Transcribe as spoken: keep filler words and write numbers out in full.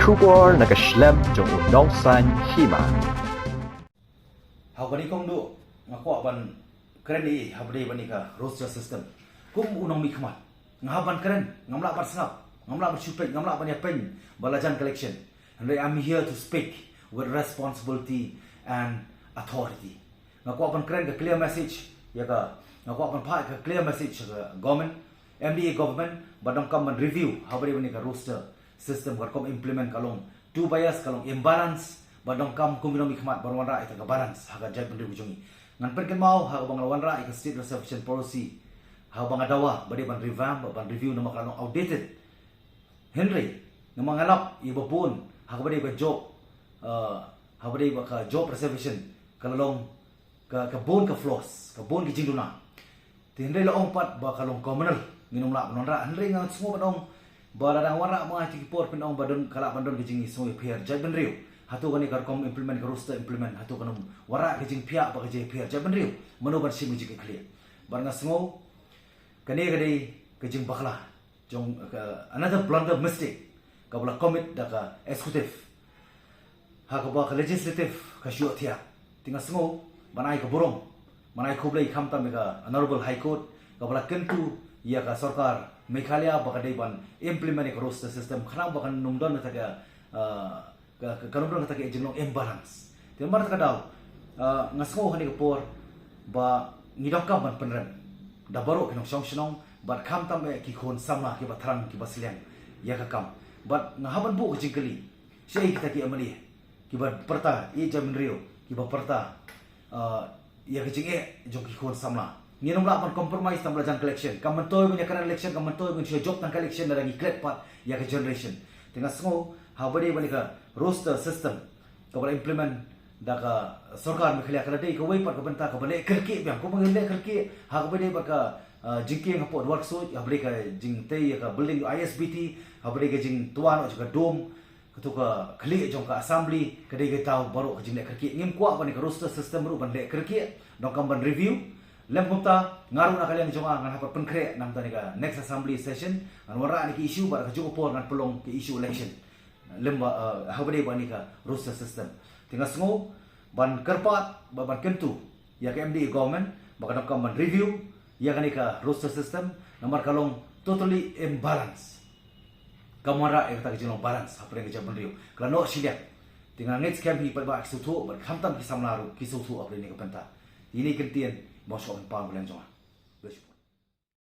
Khubor na ka shlem jong u nongsan hima. Ha kani kong du nga kwah ban kren i ha bade bani ka roster system. Kum u nongmihkhmat nga hap ban kren, ngam lah ban sngap, ngam lah ban shu peit, ngam lah ban ïa peit ba la jan ka election. Hynrei I'm here to speak with responsibility and authority. Nga kwah ban kren ka clear message ïa ka, nga kwah ban phah ka clear message ïa ka government, M D A government, ba donkam ban review ha bade bani ka roster system, ka rukom implement ka long too bias, ka long imbalance, ba donkam kum u nongmihkhmat ban wanrah ïa ka balance ha ka jaitbynriew jong ngi. Ngan pynkynmaw ha kaba nga la wanrah ïa ka state reservation policy, ha kaba nga dawa ba dei ban revamp, ban review namar ka la long outdated. Hynrei namar nga lap ïa ba bun ha kaba dei ka job, uh, ha kaba dei ka job reservation ka la long ka, ka bun ka flaws, ka bun ka jingduna. Te hynrei la ong pat ba ka long communal, ngin ym lah ban wanrah. Hynrei nga sngew ban ong ba la dang wanrah ma nga ki por phin ong ba don, ka lah ban don ka jingsngewphiah jaitbynriew. Hato kane ka rukom implement, ka roster implement, hato kan ym wanrah ka jingphiah bad ka jingphiah jaitbynriew? Mano ban shim ka jingkitkhlieh? Bad nga sngew kane ka dei ka jingbakla jong ka, another blunder mistake kaba la commit da ka executive ha kaba ka legislative ka shu thiah. Te nga sngew ban ai ka burom, ban ai khublei khamtam ïa ka Honorable High Court kaba la kyntu ïa ka sorkar Meghalaya ba ka dei ban implement ïa ka roster system, khnang ba kan ym don kata ka, uh, ka, ka, kan ym don kata ka jinglong imbalance. Te namar kata ka daw, uh, nga sngew ha kane ka por ba ngi donkam ban pynrem da baroh ki nongshong shnong bad khamtam eh ki khun samla kiba thrang, kiba sliang ïa ka kam. Bad nga hap ban buh ka jingkylli, shaei kita ki M L A kiba pyrta ïa jaitbynriew, kiba pyrta, uh, ïa ka jingeh jong ki khun samla? Ngin ym lah ban compromise tang ba la jan ka election. Kam myntoi ban ïa kren election, kam myntoi ban shu jop tang ka election lada ngi klet pat ïa ka generation. Te nga sngew ha kaba dei bani ka roster system kaba la implement da ka sorkar Meghalaya ka la dei kawei pat ka bynta kaba leh kyrkieh biang. Kumba ngi leh kyrkieh ha kaba dei bad ka, uh, jingkieng hapoh Dwar Ksuid, ha kaba dei ka jingtei ïa ka building I S B T, ha kaba dei ka jingtwa noh jong ka dome, kato ka khlieh jong ka assembly, ka dei ka daw baroh ka jingleh kyrkieh. Ngim kwah ba kane ka roster system ruh ban leh kyrkieh, donkam ban review. Lem kumta nga ruh na ka liang jong nga ngan hap ban pynkhreh na ka bynta kane ka next assembly session, ngan wanrah ïa kine ki issue, bad ha kajuh ka por ngan pynlong ka issue election lem bad, uh, ha kaba dei bad kane ka roster system. Te nga sngew ban kyrpad bad ban kyntu ïa ka M D A government ba ka donkam ban review ïa kane ka roster system, namar ka long totally imbalance. Kam wanrah ïa kata ka jinglong balance hapdeng ka jaitbynriew. Ka la noh shiliang. Te nga ngeit skhem hi pat ba ki sngewthuh bad khamtam ki samla ruh ki sngewthuh hapdeng kane ka bynta. Ine i kyntien ba nga shu ong ha ka liang jong nga.